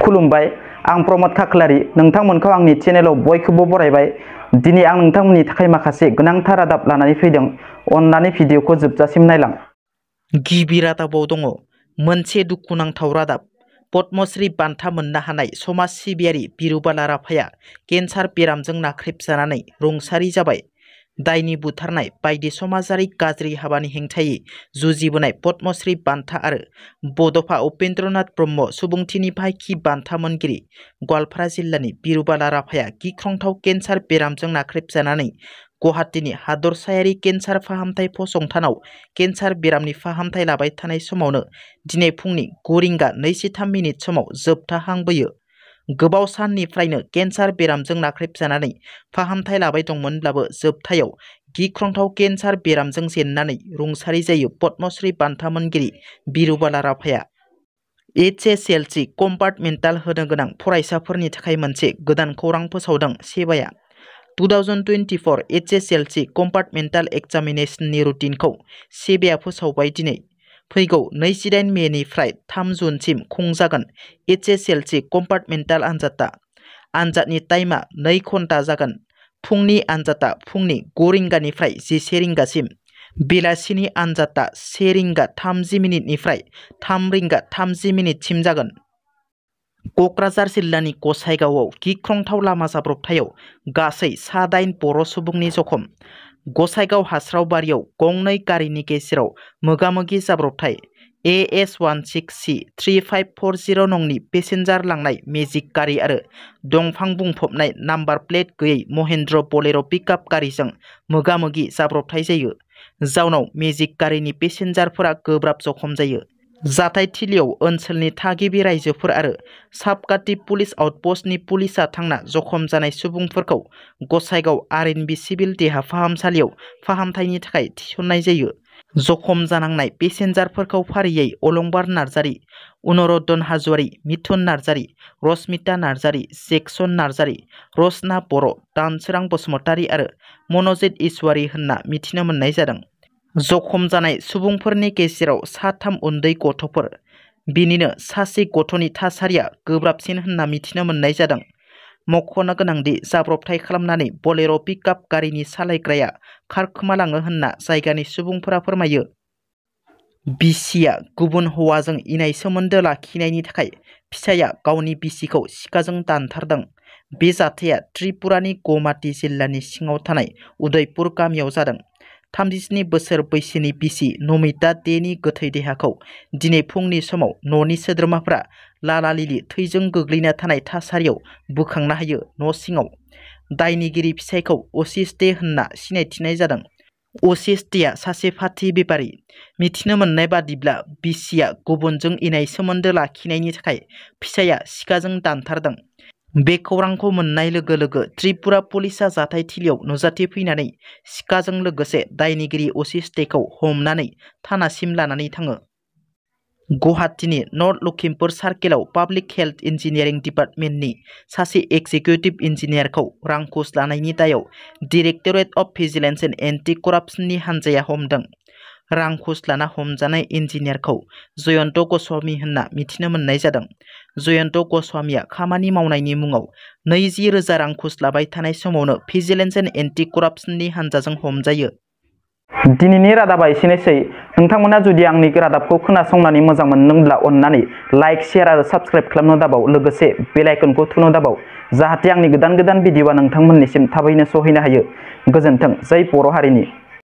खुलुमबाय आं प्रमोद खाख्लारि नोंथांमोनखौ आंनि चेनेलाव बयखौबो बरायबाय। दिनै आं नोंथांमोननि थाखाय माखासे गोनांथार रादाब लानानै फैदों। अन्नानै भिडिअखौ जोबजासिम नायलां। गिबि रादाबाव दङ मोनसे दुखुनांथाव रादाब। पद्मश्री बान्था मोननो हानाय समाज सिबियारि बिरुबाला राभाया केन्सार बेरामजों नाख्रेबजानानै रुंसारि जाबाय। दायनि बुथारनाय बायदि समाजारि गाज्रि हाबानि हेंथायै जुजिबोनाय पद्मश्री बान्था आरो बड'फा उपेन्द्रनाथ ब्रह्म सुबुंथिनि बाहायखि बान्था मोनगिरि गवालपारा जिल्लानि बिरुबाला राभाया गिख्रंथाव केन्सार बेरामजों नाख्रेबजानानै गुवाहाटीनि हादरसायारि केन्सार फाहामथाय फसंथानाव केन्सार बेरामनि फाहामथाय लाबाय थानाय समावनो दिनै फुंनि 9:23 समाव जोबथा हां बोयो। गोबाव साननिफ्रायनो केन्सार बेरामजों नाख्रेबजानानै फाहामथाय लाबाय दंमोनब्लाबो जोबथायाव गिख्रंथाव केन्सार बेरामजों जेननानै रुंसारि जायो पद्मश्री बान्था मोनगिरि बिरुबाला राभाया। HSLC कम्पार्टमेन्टाल होनो गोनां फरायसाफोरनि थाखाय मोनसे गोदान खौरां फोसावदों सेबाया। 2024 HSLC कम्पार्टमेन्टाल एग्जामिनेशननि रुटिनखौ सेबाया फोसावबाय दिनै। फैगौ 28 मेनिफ्राय 3 जुनसिम खुंजागोन HSLC कम्पार्टमेन्टाल आनजादा। आनजादनि टाइमा 2 घन्टा जागोन। फुंनि आनजादा फुंनि 9 रिंगानिफ्राय 11 रिंगासिम। बेलासिनि आनजादा 1 रिंगा 30 मिनिटनिफ्राय 3 रिंगा 30 मिनिटसिम जागोन। क'क्राझार जिल्लानि गसाइगावआव गिख्रंथाव लामा जाब्रबथायाव गासै सा-9 बर' सुबुंनि जखम। गसाइगाव हास्रावबारियाव गंनै गारिनि गेजेराव मोगा-मोगि जाब्रबथाय। AS16C 3540 नंनि पेसेन्जार लांनाय मेजिक गारि आरो दंफां बुंफबनाय नाम्बार प्लेट गैयै महेन्द्र बलेर' पिकआप गारिजों मोगा-मोगि जाब्रबथाय जायो। जाउनाव मेजिक गारिनि पेसेन्जारफोरा गोब्राब जखम जायो। जाथायथिलियाव ओनसोलनि थागिबि रायजोफोर आरो साबकाति पुलिस आउटपस्टनि पुलिसआ थांना जखम जानाय सुबुंफोरखौ गसाइगाव RNB सिभिल देहा फाहामसालियाव फाहामथायनि थाखाय थिसननाय जायो। जखम जानांनाय पेसेन्जारफोरखौ फारियै अलंबार नार्जारि, अनुरधन हाज'वारि, मिथुन नार्जारि, रश्मिता नार्जारि, जेक्सन नार्जारि, रसना बर', दानसोरां बसुमतारि आरो मनजित इसवारि होनना मिथिनो मोननाय जादों। जखम जानाय सुबुंफोरनि गेजेराव सा-3 उन्दै गथ'फोर। बिनिनो सासे गथ'नि थासारिया गोब्राबसिन होनना मिथिनो मोननाय जादों। मख'नो गोनांदि जाब्रबथाय खालामनानै बलेर' पिकआप गारिनि सालायग्राया खारखोमालाङो होनना जायगानि सुबुंफोरा फोरमायो। बिसिया गुबुन हौवाजों इनाय सोमोन्दो लाखिनायनि थाखाय फिसाइया गावनि बिसिखौ सिखाजों दानथारदों। बे जाथाया त्रिपुरानि गौहाटी जिल्लानि सिङाव थानाय उदयपुर गामियाव जादों। 37 बोसोर बैसोनि बिसि नमिता देनि गोथै देहाखौ दिनै फुंनि समाव न'नि सोद्रोमाफोरा लाला-लिलि थैजों गोग्लैना थानाय थासारियाव बोखांना हायो न' सिङाव। दायनिगिरि फिसाइखौ आशीष दे होनना सिनायथिनाय जादों। आशीष देआ सासे फाथै बेपारि। मिथिनो मोननाय बादिब्ला बिसिया गुबुनजों इनाय सोमोन्दो लाखिनायनि थाखाय फिसाइया सिखाजों दानथारदों। बे खौरांखौ मोननाय लोगो लोगो त्रिपुरा पुलिसआ जाथायथिलियाव नुजाथिफैनानै सिखाजों लोगोसे दायनिगिरि आशीष देखौ हमनानै थानासिम लानानै थाङो। गुवाहाटीनि नर्थ लखिमपुर सार्केलाव पाब्लिक हेल्थ इन्जिनियारिं डिपार्टमेन्टनि सासे एग्जिकिउटिभ इन्जिनियारखौ रां घुस लानायनि दायाव directorate of vigilance and anti कराप्सननि हानजाया हमदों। रां घुस लाना हमजानाय इन्जिनियारखौ जयन्त गस्वामी होनना मिथिनो मोननाय जादों। जयन्त गस्वामीया खामानि मावनायनि मुङाव 20,000 रां घुस लाबाय थानाय समावनो भिजिलेन्स एन्ड एन्टि कराप्सननि हानजाजों हमजायो। दिनैनि रादाबा एसेनोसै। नोंथांमोना जुदि आंनि रादाबखौ खोनासंनानै मोजां मोनदोंब्ला अन्नानै लाइक, शेयार आरो साबस्क्राइब खालामनो दाबाव। लोगोसे बेल आइकनखौ थुनो दाबाव जाहाथे आंनि गोदान भिडिअआ नोंथांमोननिसिम थाबैनो सहैनो हायो। गोजोन्थों। जै बर' हारिनि।